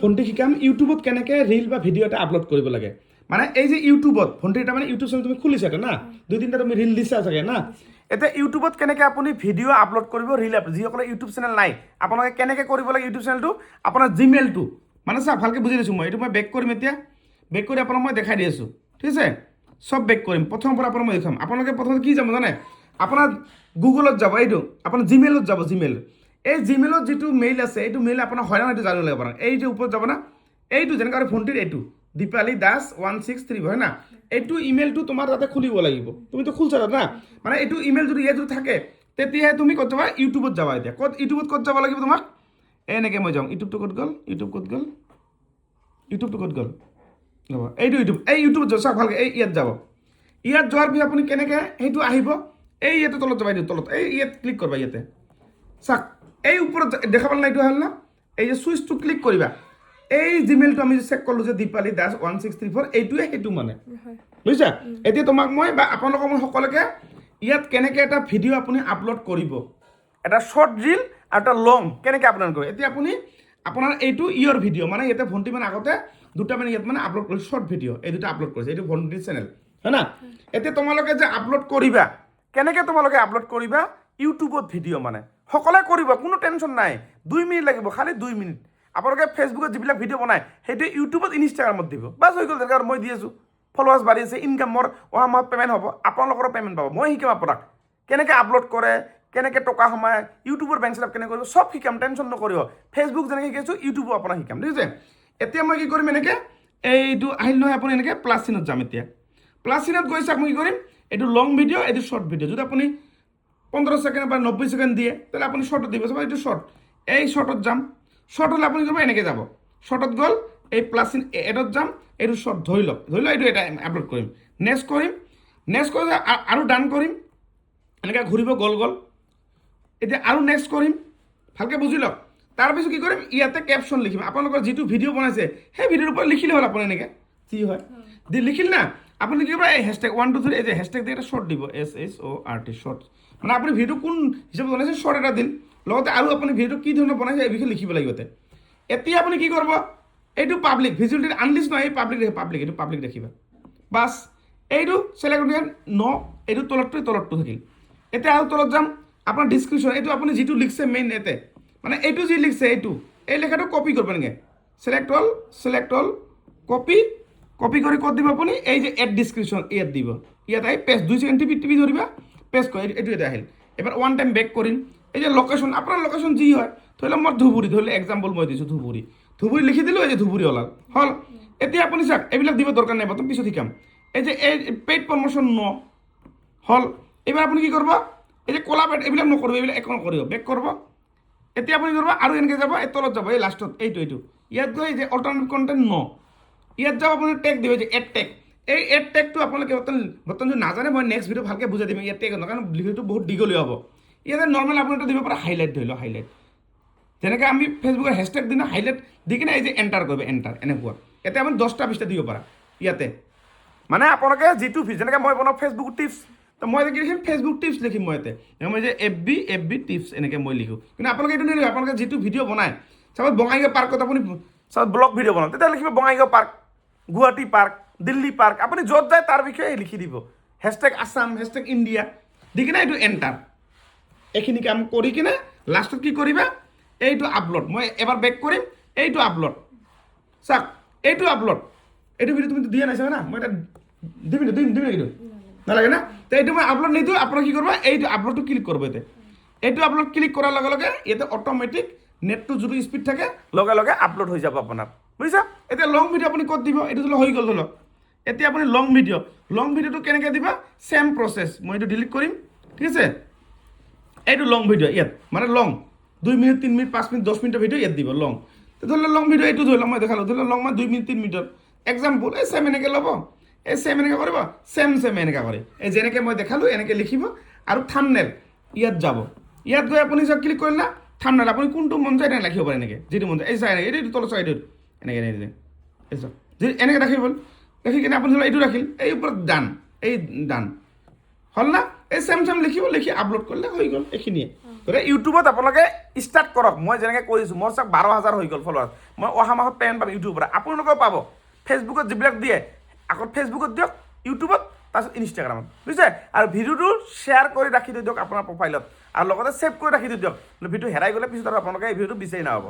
ভণ্টি শিকাম ইউটিউবত কেনেকৈ ৰিল বা ভিডিঅ' এটা আপলোড কৰিব লাগে। মানে এই যে ইউটিউবত ভণ্টি এটা মানে ইউটিউব চেনেল তুমি খুলিছা এটা না, দুই তিনিটা তুমি ৰিল দিছা চাগে না। এতিয়া ইউটিউবত কেনেকৈ আপুনি ভিডিঅ' আপলোড কৰিব, ৰিল আপলোড, যিসকলে ইউটিউব চেনেল নাই, আপোনালোকে কেনেকৈ কৰিব লাগে ইউটিউব চেনেলটো, আপোনাৰ জিমেইলটো মানে চা, ভালকৈ বুজি দিছোঁ মই। এইটো মই বেক কৰিম এতিয়া, বেক কৰি আপোনাক মই দেখাই দি আছোঁ, ঠিক আছে? চব বেক কৰিম, প্ৰথমৰ পৰা আপোনাক মই দেখুৱাম। আপোনালোকে প্ৰথমতে কি যাব জানে? আপোনাৰ গুগলত যাব, এইটো আপোনাৰ জিমেইলত যাব। জিমেইল, এই জিমেইলত যিটো মেইল আছে, এইটো মেইল আপোনাৰ হয় না এইটো জানিব লাগিব আপোনাক। এই যে ওপৰত যাব না, এইটো যেনেকৈ আৰু ভণ্টিৰ এইটো দীপালী দাস 163 হয় না, এইটো ইমেইলটো তোমাৰ তাতে খুলিব লাগিব। তুমিতো খুলছা তাত না? মানে এইটো ইমেইল যদি ইয়াত যদি থাকে, তেতিয়াহে তুমি ক'ত যাবা? ইউটিউবত যাবা। এতিয়া ক'ত ইউটিউবত ক'ত যাব লাগিব তোমাক? এনেকৈ মই যাওঁ। ইউটিউবটো ক'ত গ'ল? ইউটিউব ক'ত গ'ল? ইউটিউবটো ক'ত গ'ল? ৰ'ব, এইটো ইউটিউব, এই ইউটিউবত যাওঁ। চাওক ভালকৈ, এই ইয়াত যাব। ইয়াত যোৱাৰ পিছত আপুনি কেনেকৈ সেইটো আহিব, এই ইয়াতে তলত যাবা, এইটো তলত, এই ইয়াত ক্লিক কৰিবা। ইয়াতে চাওক, এই ওপৰত দেখা পালে না? এইটো হ'ল না, এই যে চুইচটো ক্লিক কৰিবা। এই জিমেইলটো আমি চেক কৰিলোঁ যে দীপালী দাস 1634, এইটোৱে সেইটো মানে। বুজিছা? এতিয়া তোমাক মই বা আপোনালোকক মই সকলোকে ইয়াত কেনেকৈ এটা ভিডিঅ' আপুনি আপলোড কৰিব, এটা শ্বৰ্ট ৰিল আৰু এটা লং কেনেকৈ আপলোড কৰিব। এতিয়া আপুনি আপোনাৰ এইটো ইয়ৰ ভিডিঅ', মানে ইয়াতে ভণ্টি মানে আগতে দুটা মানে ইয়াত মানে আপলোড কৰিছে, শ্বৰ্ট ভিডিঅ' এই দুটা আপলোড কৰিছে। এইটো ভণ্টিৰ চেনেল হয় না? এতিয়া তোমালোকে যে আপলোড কৰিবা, কেনেকৈ তোমালোকে আপলোড কৰিবা ইউটিউবত ভিডিঅ', মানে সকলোৱে কৰিব, কোনো টেনশ্যন নাই। 2 মিনিট লাগিব, খালি 2 মিনিট। আপোনালোকে ফেচবুকত যিবিলাক ভিডিঅ' বনায়, সেইটো ইউটিউবত, ইনষ্টাগ্ৰামত দিব, বাছ হৈ গ'ল। তেনেকৈ আৰু মই দি আছোঁ, ফলোৱাৰ্ছ বাঢ়ি আছে, ইনকাম মোৰ অহা মাহত পে'মেণ্ট হ'ব, আপোনালোকৰো পে'মেণ্ট পাব। মই শিকাম আপোনাক কেনেকৈ আপলোড কৰে, কেনেকৈ টকা সোমায়, ইউটিউবৰ বেংক চেলাপ কেনেকৈ কৰিব, চব শিকাম, টেনশ্যন নকৰিব। ফেচবুক যেনেকৈ শিকাইছোঁ, ইউটিউবো আপোনাক শিকাম, ঠিক আছে? এতিয়া মই কি কৰিম, এনেকৈ এইটো আহিল নহয়, আপুনি এনেকৈ প্লাছ চিনত যাম। এতিয়া প্লাছ চিনত গৈ চাওক, মই কি কৰিম, এইটো লং ভিডিঅ', এইটো শ্বৰ্ট ভিডিঅ'। যদি আপুনি 15 ছেকেণ্ড বা 90 ছেকেণ্ড দিয়ে, তেতিয়াহ'লে আপুনি শ্বৰ্টত দিব। চাব, এইটো শ্বৰ্ট, এই শ্বৰ্টত যাম। শ্বৰ্ট হ'লে আপুনি কৰিব, এনেকৈ যাব। শ্বৰ্টত গ'ল, এই প্লাছ চিন এডত যাম। এইটো শ্বৰ্ট ধৰি লওক, ধৰি লওক এইটো এটা আপলোড কৰিম, নেক্সট কৰিম। নেক্সট কৰি আৰু ডান কৰিম, এনেকৈ ঘূৰিব গ'ল গ'ল। এতিয়া আৰু নেক্সট কৰিম, ভালকৈ বুজি লওক। তাৰপিছত কি কৰিম? ইয়াতে কেপশ্যন লিখিম। আপোনালোকৰ যিটো ভিডিঅ' বনাইছে, সেই ভিডিঅ'ৰ ওপৰত লিখিলে হ'ল আপুনি এনেকৈ যি হয় দি লিখিল না। আপুনি কি কৰিব? এই হেছটেগ 1 2 3, এই যে হেছটেগ দি এটা শ্বৰ্ট দিব, SHORT, short. মানে আপুনি ভিডিঅ'টো কোন হিচাপত বনাইছে, শ্বৰ্ট এটা দিল। লগতে আৰু আপুনি ভিডিঅ'টো কি ধৰণৰ বনাইছে, এই বিষয়ে লিখিব লাগিব ইয়াতে। এতিয়া আপুনি কি কৰিব? এইটো পাব্লিক ভিজুৱেলিটি আনলিষ্ট নহয়, এই পাব্লিক, পাব্লিক, এইটো পাব্লিক দেখিবা, বাছ। এইটো চিলেক্ট ন, এইটো তলতটো, তলতটো থাকিল। এতিয়া আৰু তলত যাম, আপোনাৰ ডিছক্ৰিপশ্যন, এইটো আপুনি যিটো লিখিছে মেইন ইয়াতে, মানে এইটো যি লিখিছে, এইটো এই লেখাটো কপি কৰিব এনেকৈ, select all, select all, copy, copy কৰি ক'ত দিব আপুনি? এই যে এড ডিছক্ৰিপশ্যন, ইয়াত দিব। ইয়াত আহি পেষ্ট, 2 ছেকেণ্ড টিপি টিপি ধৰিবা, পেষ্ট কৰি এইটো ইয়াতে আহিল। এবাৰ ওৱান টাইম বেক কৰিম। এই যে লোকেশ্যন, আপোনাৰ লোকেশ্যন যি হয়, ধৰি লওক মই ধুবুৰী, ধৰি লওক এক্সাম্পল মই দিছোঁ ধুবুৰী, ধুবুৰী লিখি দিলোঁ, এই যে ধুবুৰী ওলাল, হ'ল। এতিয়া আপুনি চাওক, এইবিলাক দিব দৰকাৰ নাই, বৰ্তমান পিছত শিকাম। এই যে এই পেইড প্ৰমোশ্যন ন হ'ল। এইবাৰ আপুনি কি কৰিব? এই যে কলা পেড, এইবিলাক নকৰিব, এইবিলাক একো নকৰিব, বেক কৰিব। এতিয়া আপুনি কৰিব আৰু এনেকৈ যাব, এই তলত যাব, এই লাষ্টত এইটো এইটো ইয়াত গৈ এই যে অল্টাৰনেটিভ কণ্টেণ্ট ন, ইয়াত যাব। আপুনি টেগ দিব, যে এড টেগ। এই এড টেগটো আপোনালোকে বৰ্তমান বৰ্তমান যদি নাজানে, মই নেক্সট ভিডিঅ' ভালকৈ বুজাই দিম। ইয়াত টেগ, কাৰণ ভিডিঅ'টো বহুত দীঘলীয়া হ'ব। ইয়াতে নৰ্মেল আপুনি এটা দিব পাৰে হাইলাইট, ধৰি লওক হাইলাইট, যেনেকৈ আমি ফেচবুকৰ হেছটেগ দিনা হাইলাইট দি কিনে এই যে এণ্টাৰ কৰিব, এণ্টাৰ এনেকুৱা। ইয়াতে আপুনি 10টা 20টা দিব পাৰা ইয়াতে। মানে আপোনালোকে যিটো যেনেকৈ মই বনাওঁ ফেচবুক টিপছ, তো মই কি লিখিম? ফেচবুক টিপছ লিখিম মই ইয়াতে। মই যে এফ বি টিপছ এনেকৈ মই লিখোঁ। কিন্তু আপোনালোকে এইটো নিলিখিব। আপোনালোকে যিটো ভিডিঅ' বনায়, চাপ'জ বঙাইগাঁও পাৰ্কত আপুনি চাপ'জ ব্লগ ভিডিঅ' বনায়, তেতিয়া লিখিব Bongaigaon park, Guwahati park, Delhi park, আপুনি য'ত যায় তাৰ বিষয়ে লিখি দিব। হেছটেগ আছাম, হেছটেগ ইণ্ডিয়া দি কিনে এইটো এণ্টাৰ। এইখিনি কাম কৰি কিনে লাষ্টত কি কৰিবা? এইটো আপলোড। মই এবাৰ বেক কৰিম। এইটো আপলোড, চাওক, এইটো আপলোড। এইটো ভিডিঅ' তুমি দিয়া নাই চাগে না? মই এটা দিম, দিম, দিম নেকি? নালাগে না? তো এইটো মই আপলোড নিদিওঁ। আপোনাক কি কৰিব? এইটো আপলোডটো ক্লিক কৰিব ইয়াতে। এইটো আপলোড ক্লিক কৰাৰ লগে লগে ইয়াতে অট'মেটিক নেটটো যিটো স্পীড থাকে, লগে লগে আপলোড হৈ যাব আপোনাৰ, বুজিছা? এতিয়া লং ভিডিঅ' আপুনি ক'ত দিব? এইটো ধৰি লওক হৈ গ'ল, ধৰি লওক। এতিয়া আপুনি লং ভিডিঅ', লং ভিডিঅ'টো কেনেকৈ দিবা? Same process. মই এইটো ডিলিট কৰিম, ঠিক আছে? এইটো লং ভিডিঅ' ইয়াত, মানে লং 2 মিনিট, 3 মিনিট, 5 মিনিট, 10 মিনিটৰ ভিডিঅ' ইয়াত দিব লং। ধৰি লওক লং ভিডিঅ' এইটো ধৰি লওক মই দেখালোঁ, ধৰি লওক লং মানে 2 মিনিট, 3 মিনিটৰ এক্সাম্পল। এই ছেম এনেকৈ ল'ব, এই ছেম এনেকৈ কৰিব, ছেম ছেম এনেকৈ কৰে। এই যেনেকৈ মই দেখালোঁ, এনেকৈ লিখিব আৰু থামনেল ইয়াত যাব। ইয়াত গৈ আপুনি চাওক, ক্লিক কৰিলে থামনেল, আপুনি কোনটো মন যায় তেনেকৈ ৰাখিব পাৰে, এনেকৈ যিটো মন যায়। এই চাই, এনেকৈ এইটো তলত চাই, এইটো এনেকৈ এনেকৈ, এই চাওক, যি এনেকৈ ৰাখিব, ৰাখি কিনে আপুনি ধৰি লওক এইটো ৰাখিল, এই ওপৰত ডান, এই ডান হ'ল না? এই ছেম ছেম লিখিব, লিখি আপলোড কৰিলে হৈ গ'ল, এইখিনিয়ে। গতিকে ইউটিউবত আপোনালোকে ষ্টাৰ্ট কৰক। মই যেনেকৈ কৰিছোঁ, মোৰ চাওক 12,000 হৈ গ'ল ফলোৱাৰ। মই অহা মাহত পেমেণ্ট পাম ইউটিউবৰ পৰা, আপোনালোকেও পাব। ফেচবুকত যিবিলাক দিয়ে, আগত ফেচবুকত দিয়ক, ইউটিউবত, তাৰপিছত ইনষ্টাগ্ৰামত, বুজিছে? আৰু ভিডিঅ'টো শ্বেয়াৰ কৰি ৰাখি থৈ দিয়ক আপোনাৰ প্ৰফাইলত আৰু লগতে ছেভ কৰি ৰাখি থৈ দিয়ক। ভিডিঅ' হেৰাই গ'লে পিছত আৰু আপোনালোকে এই ভিডিঅ'টো বিচাৰি নাপাব।